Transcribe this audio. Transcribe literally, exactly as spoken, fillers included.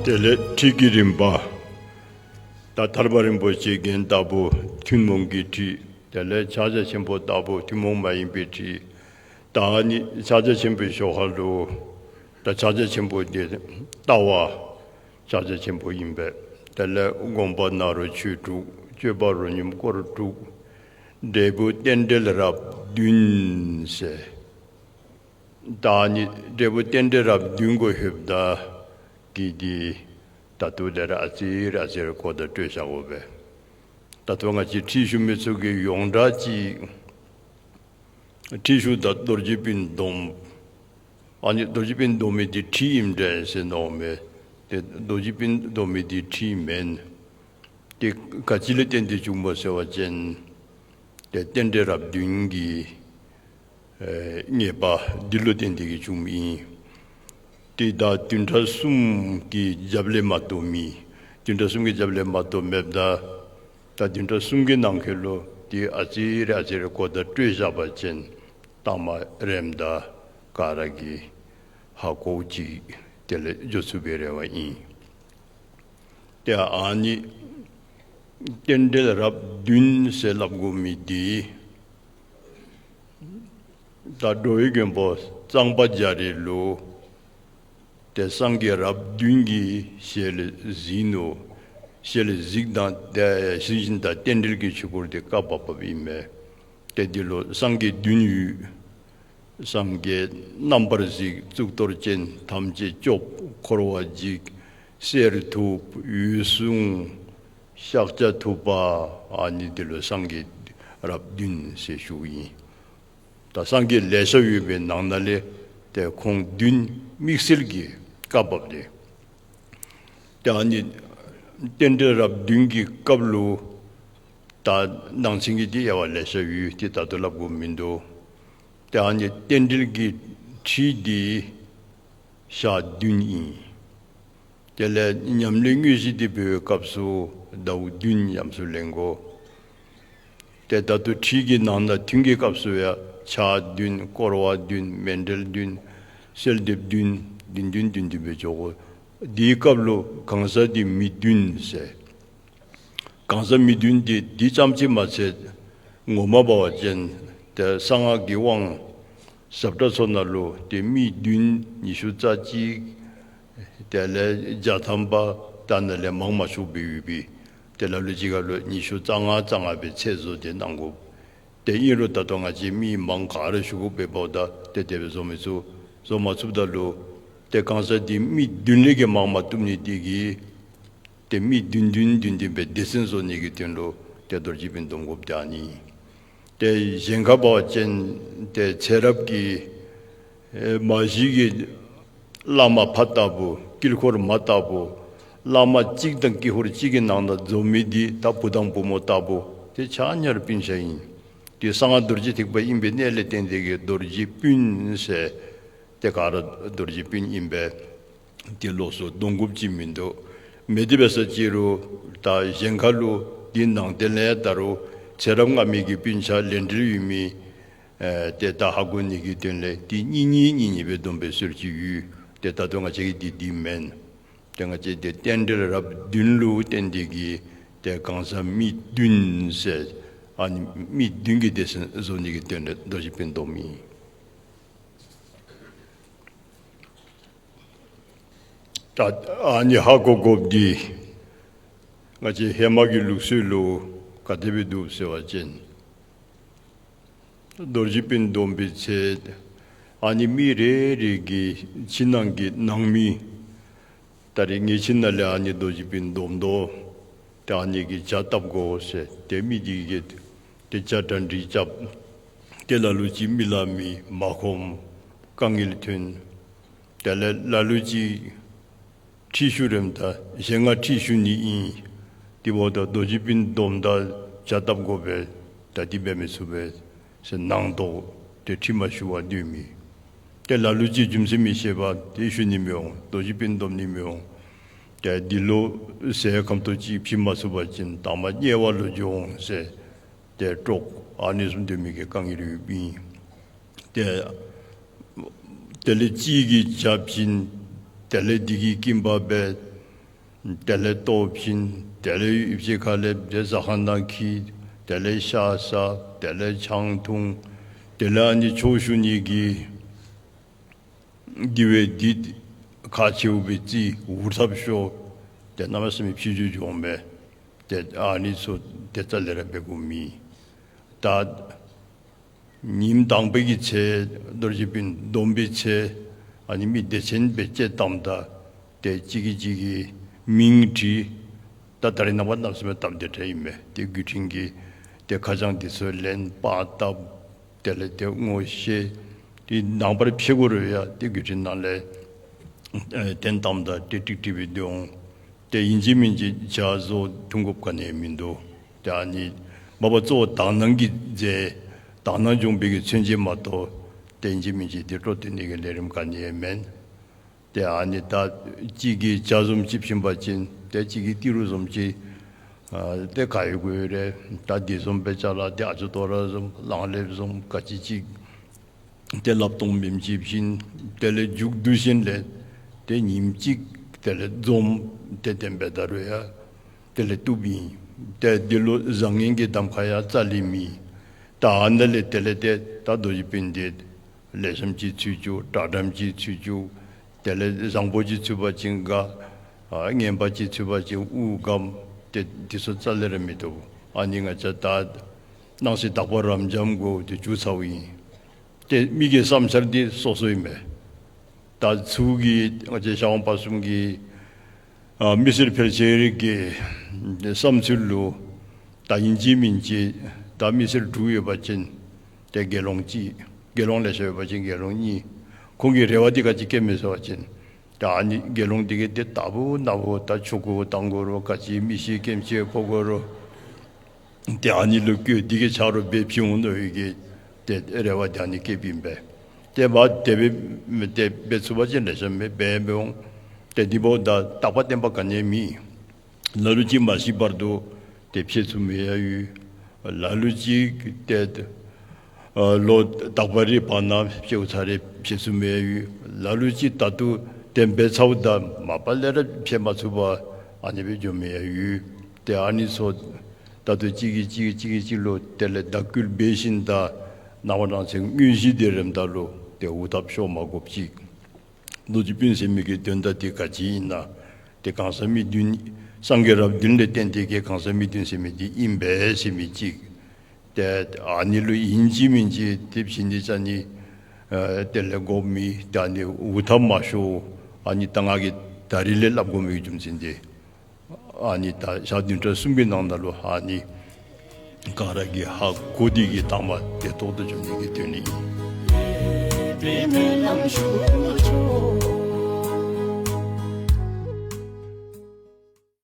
དེ་ལས་ཁྲིད་ཀྱི་རིམ་པ། ད་ཐར་པ་རིན་པོ་ཆེའི་རྒྱན་ལྟ་བུ་ཐུན་མོང་གི་ཁྲིད། དེ་ལས་ཕྱག་རྒྱ་ཆེན་པོ་ལྟ་བུ་ཐུན་མོང་མ་ཡིན་པའི་ཁྲིད། ད་ཨ་ནི་ཕྱག་རྒྱ་ཆེན་པོའི་ཞོར་ཁ་ལུ་ད་ཕྱག་རྒྱ་ཆེན་པོ་འདི་ལྟ་བ་ཕྱག་རྒྱ་ཆེན་པོ་ཨིན་པས། དེ་ལས་སྒོམ་པ་ནཱ་རོ་ཆོས་དྲུག། སྤྱོད་པ་རོ་སྙོམས་སྐོར་དྲུག། འབྲས་བུ་རྟེན་འབྲེལ་རབས་བདུན་ཟེར། ད་ཨ་ནི་འབྲས་བུ་རྟེན་འབྲེལ་རབས་བདུན་གུ་ལྷོདཔ་ད་གི་འདི་ད་ལྟོ་དེ་ར་ཨ་ཙི་རེ་ཨ་ཙི་རེ་གོ་བརྡ་སྤྲོད་བཞག་དགོ་པས། ད་ལྟོ་ང་བཅས་ཁྲིད་ཞུ་མི་ཚུ་གིས་ཡོངས་གྲགས་ཅིག་ཁྲིད་ཞུཝ་ད་རྡོ་རྗེ་སྤུན་སྡོམ། ཨ་ནི་རྡོ་རྗེ་སྤུན་སྡོམ་མི་འདི་ཁྲིད་ཨིནམ་འདྲས་ཟེར་མནོཝ་མས། ཏེ་རྡོ་རྗེ་སྤུན་སྡོམ་མི་འདི་ཁྲིད་མེན། ཏེ་ག་ཅི་ལས་བརྟེན་ཏེ་བྱུངམ་སྨོ་ཟེར་བ་ཅིན་ཏེ་རྟེན་འབྲེལ་རབས་བདུན་གྱི་ཨེ་ངེས་པ་འདི་ལུ་བརྟེན་ཏེ་གིས་བྱུངམ་ཨིན། ཏེ་ད་བདུན་ཕྲག་གསུམ་གྱི་རྒྱབ་ལས་མ་གཏོགས་མེད། བདུན་ཕྲག་གསུམ་གྱི་རྒྱབ་ལས་མ་གཏོགས་མེདཔ་ད་ད་བདུན་ཕྲག་གསུམ་གྱི་ནང་འཁོད་ལུ་ཏེ་ཨ་ཙི་རེ་ཨ་ཙི་རེ་གོ་བརྡ་སྤྲོད་བཞག་པ་ཅིན་ལྟག་མ་རནམ་ད་ག་ར་གིས་ཧ་གོཝ་ཅིག་དེ་ལས་འགྱོ་ཚུགས་པའི་རེ་བ་ཨིན། ཏེ་ཨ་ནི་རྟེན་འབྲེལ་རབས་བདུན་ཟེར་སླབ་དགོ་མི་འདི་ད་འགྲོ་བའི་མགོན་པོ་གཙང་པ་རྒྱ་རས་ལུ་ཏེ་སངས་རྒྱས་རབས་བདུན་གྱི་ཞལ་གཟིགས་ནུག། ཞལ་གཟིགས་དང་ཏེ་གཟིགས་ཞིནམ་ད་རྟེན་འབྲེལ་གྱི་ཆོས་སྐོར་འདི་བཀའ་བབས་བབསཔ་ཨིན་མས། ཏེ་འདི་ལུ་སངས་རྒྱས་བདུན་ཡོད། སངས་རྒྱས་རྣམ་པར་གཟིགས། གཙུག་ཏོར་ཅན། ཐམས་ཅད་སྐྱོབ། འཁོར་བ་འཇིག། གསེར་ཐུབ། འོད་སྲུང་། ཤཱཀྱ་ཐུབ་པ། ཨ་ནི་འདི་ལུ་སངས་རྒྱས་རབས་བདུན་ཟེར་ཞུཝ་ཨིན། ད་སངས་རྒྱས་ལེ་ཤ་ཡོད་པའི་ནང་ན་ལས་ཏེ་ཁོང་བདུན་དམིགས་བསལ་གྱིས་བཀའ་བབས་ཏེ། ཏེ་ཨ་ནི་རྟེན་འབྲེལ་རབས་བདུན་གྱི་སྐབས་ལུ་ད་ནང་གསེས་ཀྱི་འདི་དབྱེ་བ་ལེ་ཤ་ཡོད། ཏེ་ད་ལྟོ་སླབ་དགོཔ་མིན་འདུག། ཏེ་ཨ་ནི་རྟེན་འབྲེལ་གྱི་ཁྲིད་འདི་ཞག་བདུན་ཨིན། དེ་ལས་ཉམས་ལེན་དངོས་གཞི་འདི་འབད་བའི་སྐབས་སུ་ཟླཝ་བདུན་ཉམས་སུ་ལེན་དགོ། ཏེ་ད་ལྟོ་ཁྲིད་ཀྱི་ནང་ན་ཐུན་གྱི་སྐབས་སུ་ཡང་ཕྱག་བདུན། བསྐོར་བ་བདུན། མཎྜལ་བདུན། གསོལ་འདེབས་བདུན། བདུན་བདུན་བདུན་བདུན་སྦེ་འགྱོ་དགོ། འདིའི་སྐབས་ལུ་གང་ཟག་འདི་མི་བདུན་ཟེར། གང་ཟག་མི་བདུན་འདི་འདི་ཙམ་ཅིག་མ་ཚད་ངོ་མ་འབད་བ་ཅིན་ཏེ་གསང་སྔགས་ཀྱི་དབང་ཞབས་ཁྲ་ཚུ་ནང་ལུ་ཏེ་མི་བདུན། ཉི་ཤུ་རྩ་གཅིག། དེ་ལས་བརྒྱ་ཐམ་པ། ད་ནཱ་ལས་མང་མ་ཚུགས་པའི་ཡོད་པས། ཏེ་ལ་ལུ་ཅིག་ཁར་ལུ་ཉི་ཤུ་རྩ་ལྔ་རྩ་ལྔ་སྦེ་ཚད་བཟོ་སྟེ་གནང་དགོ། ཏེ་ཨིན་རུང་ད་ལྟོ་ང་བཅས་མི་མང་ག་ར་ཞུ་དགོཔ་འབདཝ་ད་ཏེ་དེ་སྦེ་བཟོ་མི་ཚུགས། བཟོ་མ་ཚུགསཔ་ད་ལུ་ཏེ་གང་ཟག་འདི་མི་བདུན་ལས་བརྒལ་མང་མ་བཏུབ་ནི་འདི་གིས་ཏེ་མི་བདུན་བདུན་བདུན་བདུན་སྦེ་སྡེ་ཚན་བཟོ་ནི་གི་དོན་ལུ་ཏེ་རྡོ་རྗེ་སྤུན་སྡོམ་དགོཔ་འདི་ཨ་ནི། ཏེ་གཞན་ཁར་འབད་བ་ཅིན་ཏེ་ཚེ་རབས་ཀྱི་ཨེ་མ་གཞི་གི་བླ་མ་ཕ་ལྟ་བུ། དཀྱིལ་འཁོར་མ་ལྟ་བུ། བླ་མ་གཅིག་དང་དཀྱིལ་འཁོར་གཅིག་གི་ནང་ན་འཛོམས་མི་འདི་ད་བུ་དང་བུ་མོ་ལྟ་བུ་ཏེ་ཆ་མཉམ་ར་སྤུན་ཆ་ཨིན། ཏེ་གསང་སྔགས་རྡོ་རྗེ་ཐེག་པ་ཨིན་པའི་གནས་ལས་བརྟེན་ཏེ་གིས་རྡོ་རྗེ་སྤུན་ཟེར་ཏེ་ག་ར་རྡོ་རྗེ་སྤུན་ཨིན་པས། ཏེ་ལོགས་སུ་སྡོམ་དགོཔ་ཅིག་མིན་འདུག། མེད་དེ་འབད་ས་ཅིག་རུང་ད་གཞན་ཁར་ལུ་འདི་ནང་རྟེན་ལས་ད་རུང་ཚེ་རབས་སྔ་མའི་གི་སྤུན་ཆ་ལས་འབྲེལ་ཡོད་མི་ཨེ་ཏེ་ད་ཧ་གོ་ནི་གི་དོན་ལས་ཏེ་གཉིས་གཉིས་གཉིས་གཉིས་སྦེ་སྡོམ་པའི་སྲོལ་ཅིག་ཡོད། ཏེ་ད་ལྟོ་ང་བཅས་ཀྱི་འདི་འདི་མེན། ཏེ་ང་བཅས་འདི་རྟེན་འབྲེལ་རབས་བདུན་ལུ་བརྟེན་ཏེ་གིས་ཏེ་གང་ཟག་མི་བདུན་ཟེར་ཨ་ནི་མི་བདུན་གྱི་སྡེ་ཚན་བཟོ་ནི་གི་དོན་ལས་རྡོ་རྗེ་སྤུན་སྡོམ་ཨིན། ད་ཨ་ནི་ཧ་གོ་དགོཔ་འདི་ང་བཅས་ཧེ་མ་གི་ལུགས་སྲོལ་ལུ་ག་དེ་སྦེ་འདུག་ཟེར་བ་ཅིན་རྡོ་རྗེ་སྤུན་སྡོམ་པའི་ཚེ་ཨ་ནི་མི་རེ་རེ་གི་ཁྱིམ་ནང་གི་ནང་མི་ད་རེས་ངེའི་ཁྱིམ་ནང་ལས་ཨ་ནི་རྡོ་རྗེ་སྤུན་སྡོམ་དོ། ཏེ་ཨ་ནི་གི་ཇ་བཏབ་དགོ་ཟེར་ཏེ་མི་འདི་གིས་ཏེ་ཇ་གྲ་སྒྲིག་རྐྱབ། ཏེ་ལ་ལུ་ཅིག་མི་ལ་མི་མ་ཁོམ་དཀའ་ངལ་ཐོན། དེ་ལས་ལ་ལུ་ཅིག་ཁྲིད་ཞུ་རནམ་ད་གཞན་ང་ཁྲིད་ཞུ་ནི་ཨིན། དེ་འབདཝ་ད་རྡོ་རྗེ་སྤུན་སྡོམ་ད་ཇ་བཏབ་དགོ་པས། ད་འདི་འབད་མི་ཚུགས་པས་ཟེར་ནང་དོག་ཏེ་ཁྲིད་མ་ཞུ་བར་སྡོད་མི། ཏེ་ལ་ལུ་ཅིག་རྒྱུ་མཚན་མི་ཤེས་པར་ཏེ་ཞུ་ནི་མི་འོང་། རྡོ་རྗེ་སྤུན་སྡོམ་ནི་མི་འོང་། ཏེ་འདི་ལུ་ཟས་ཁམ་ཏོག་ཅིག་ཕུལ་མ་ཚུགས་པ་ཅིན་ད་མ་དམྱལ་བ་ལུ་འགྱོ་འོང་ཟེར་ཏེ་དཀྲོག། ཨ་ནི་བཟུམ་སྡོད་མི་གི་དཀའ་ངལ་ཡོདཔ་ཨིན། ཏེ་དེ་ལས་གཅིག་གིས་ཇ་བྱིན། དེ་ལས་འདི་གིས་སྐྱིན་པ་འབད། དེ་ལས་ལྟོ་བྱིན། དེ་ལས་ཡུདཔ་ཅིག་ཁ་ལས་དེ་ཟ་ཁང་ནང་འཁྱིད། དེ་ལས་ཤ་ཟ། དེ་ལས་ཆང་འཐུང་། དེ་ལས་ཨ་ནི་ཆོས་ཞུ་ནི་གི་དེ་སྦེ་འདི་ཁག་ཆེཝ་སྦེ་བརྩི། འུར་ཐབས་ཤོར། ཏེ་གནམ་མེད་ས་མེད་ཕྱི་འགྱུར་འགྱོཝ་མས། ཏེ་ཨ་ནི་ཚུ་ཏེ་རྩ་ལས་ར་འབད་དགོཔ་མེད། ད་ཉིནམ་དང་པའི་གི་ཚེ་རྡོ་རྗེ་སྤུན་བསྡོམས་པའི་ཚེ་ཨ་ནི་མི་སྡེ་ཚན་སྦེ་དཔྱད་བཏངམ་ད་ཏེ་གཅིག་གིས་གཅིག་གི་མིང་བྲིས། ད་ད་རེས་ནངས་པ་གནམ་མེད་ས་མེད་སྟབས་བདེ་དྲགས་ཨིན་མས། ཏེ་བརྒྱུད་འཕྲིན་གྱི་ཏེ་ཁ་བྱང་འདི་ཚུ་ལེན། པར་བཏབ། དེ་ལས་ཏེ་ངོ་ཤེས། ཏེ་ནངས་པར་ཕྱད་དགོ་རུང་ཡང་ཏེ་བརྒྱུད་འཕྲིན་ནང་ལས་ཨེ་བཏོན་བཏངམ་ད་ཏེ་ཀྲིག་ཀྲི་སྦེ་སྡོད་འོང་། ཏེ་ཨིན་ཅི་མིན་ཅི་བྱ་བཟོ་ཐུང་དགོཔ་ག་ནི་ཡང་མིན་འདུག། ཏེ་ཨ་ནི་མ་པ་གཙོ་བོ་དག་སྣང་གི་རྫས། དག་སྣང་སྦྱོང་བའི་གི་མཚོན་བྱེད་མ་གཏོགས་ཏེ་ཨིན་ཅི་མིན་ཅི་ཏེ་སྤྲོ་སྟོན་ནི་གི་ལས་རིམ་ག་ནི་ཡང་མེན། ཏེ་ཨ་ནི་ད་གཅིག་གིས་ཇ་བཟུམ་ཅིག་བྱིན་པ་ཅིན་ཏེ་གཅིག་གིས་ཏི་རུ་བཟུམ་ཅིག་ཨ་ཏེ་ག་ཡོད་དགོས་རེ། ད་འདི་བཟུམ་སྦེ་ཅ་ལ་ཏེ་ཨ་ཇོ་ཏོ་ར་བཟུམ་ལང་ལེབ་བཟུམ་ག་ཅི་ཅིག་ཏེ་ལགཔ་སྟོང་བེམ་ཅིག་བྱིན། དེ་ལས་མཇུག་བསྡུ་ཞིནམ་ལས་ཏེ་ཉིནམ་གཅིག་དེ་ལས་འཛོམས་ཏེ་དེམ་སྦེ་ད་རུང་ཡང་དེ་ལས་བཏུབ་ཨིན། ཏེ་འདི་ལུ་བཟང་ངན་གྱི་གདམ་ཁ་ཡང་རྩ་ལས་མེད། ད་ཨ་ནཱ་ལས་དེ་ལས་ཏེ་ད་རྡོ་རྗེ་སྤུན་འདི་ལེགས་ཤོམ་ཅིག་ཚུད་བཅུག། དྲག་དྲགས་ཅིག་ཚུད་བཅུག། དེ་ལས་བཟང་པོ་ཅིག་ཚུད་པ་ཅིན་དགའ། ཨ་ངན་པ་ཅིག་ཚུད་པ་ཅིན་དབུགས་སྒམ། ཏེ་འདི་ཚུ་རྩ་ལས་ར་མི་བཏུབ། ཨ་ནི་ང་བཅས་ད་སྣང་སྲིད་དག་པ་རབ་འབྱམས་དགོ་ཏེ་མཇུག་ཚརཝ་ཨིན། ཏེ་མི་གི་བསམ་འཆར་འདི་སོ་སོ་ཨིན་པས། ད་ཚུར་གྱི་ང་བཅས་ཤར་ཝང་སྤ་གསུམ་གྱི་ཨ་མི་སེར་ཕལ་ཆེར་གྱི་བསམ་ཚུལ་ལུ་ད་ཨིན་ཅི་མིན་ཅི་ད་མི་སེར་དྲུག་ཡོད་པ་ཅིན་ཏེ་དགེ་སློང་གཅིག། དགེ་སློང་ལེ་ཤ་ཡོད་པ་ཅིན་དགེ་སློང་གཉིས། ཁོང་གི་རེ་བ་འདི་ག་ཅི་བསྐྱེད་མི་ཟེར་བ་ཅིན་ད་ཨ་ནི་དགེ་སློང་འདི་གིས་ཏེ་ད་བུ་ན་བུ་ད་ཆོ་ག་བཏང་དགོ་རུང་ག་ཅི་མི་ཤི་རྐྱེན་ཅིག་ཕོག་དགོ་རུང་ཏེ་ཨ་ནི་ལུ་བཀོད་འདི་གིས་ཆ་རོགས་འབད་ཕྱི་འོང་མནོ་བའི་གི་ཏེ་རེ་བ་འདི་ཨ་ནི་བསྐྱེདཔ་ཨིན་པས། ཏེ་འབདཝ་ད་དེ་སྦེ་ཏེ་འབད་ཚུགས་པ་ཅིན་ལེགས་ཤོམ་སྦེ་འབད་འོང་། ཏེ་འདི་འབདཝ་ད་རྟག་པ་བརྟན་པ་ག་ནི་ཡང་མེད། ལ་ལུ་ཅིག་མ་ཤི་བར་དུ་ཏེ་ཕྱད་ཚུགས་མི་ཡང་ཡོད། ལ་ལུ་ཅིག་ཏེ་ཨ་ལོ་དག་པ་རེ་བར་ན་ཕྱདཔ་ཚར་རེ་ཕྱད་ཚུགས་མི་ཡང་ཡོད། ལ་ལུ་ཅིག་ད་ལྟོ་དེམ་སྦེ་ཚརཝ་ད་མ་པ་ལས་ར་ཕྱད་མ་ཚུགས་པར་ཨ་ནི་སྦེ་འགྱོ་མི་ཡང་ཡོད། ཏེ་ཨ་ནི་ཚུ་ད་ལྟོ་གཅིག་གིས་གཅིག་གིས་གཅིག་གིས་གཅིག་ལུ་དེ་ལས་དག་སྐུལ་འབད་ཞིནམ་ད་ནངས་པ་གནངས་ཚེ་དངོས་གཞི་འདི་རནམ་ད་ལུ་ཏེ་འུ་ཐབས་ཤོར་མ་དགོཔ་ཅིག། རྡོ་རྗེ་སྤུན་ཟེར་མི་གི་དོན་དག་འདི་ག་ཅི་ཨིན་ན། ཏེ་གང་ཟག་མི་བདུན་སངས་རྒྱས་རབས་བདུན་ལས་བརྟེན་ཏེ་གི་གང་ཟག་མི་བདུན་ཟེར་མི་འདི་ཨིན་པས་ཟེར་མི་ཅིག། ཏེ་ཨ་ནི་ལུ་ཨིན་ཅི་མིན་ཅི་ཏེ་བྱིན་ནི་ཅ་ནི་ཨ་དེ་ལས་དགོཔ་མེད། ཏེ་ཨ་ནི་འུ་ཐབས་མ་ཤོར། ཨ་ནི་ད་ང་གིས་ད་རིས་ལས་སླབ་དགོ་མི་གི་རྒྱུ་མཚན་འདི་ཨ་ནི་ད་ཞག་བདུན་ཕྲག་གསུམ་གྱི་ནང་ན་ལུ་ཨ་ནི་ག་ར་གིས་ཧ་གོ་སྟེ་གི་དང་པ་དེ་ཐོག་ཏུ་འགྱོ་ནི་གི་དོན་ལས་ཨིན།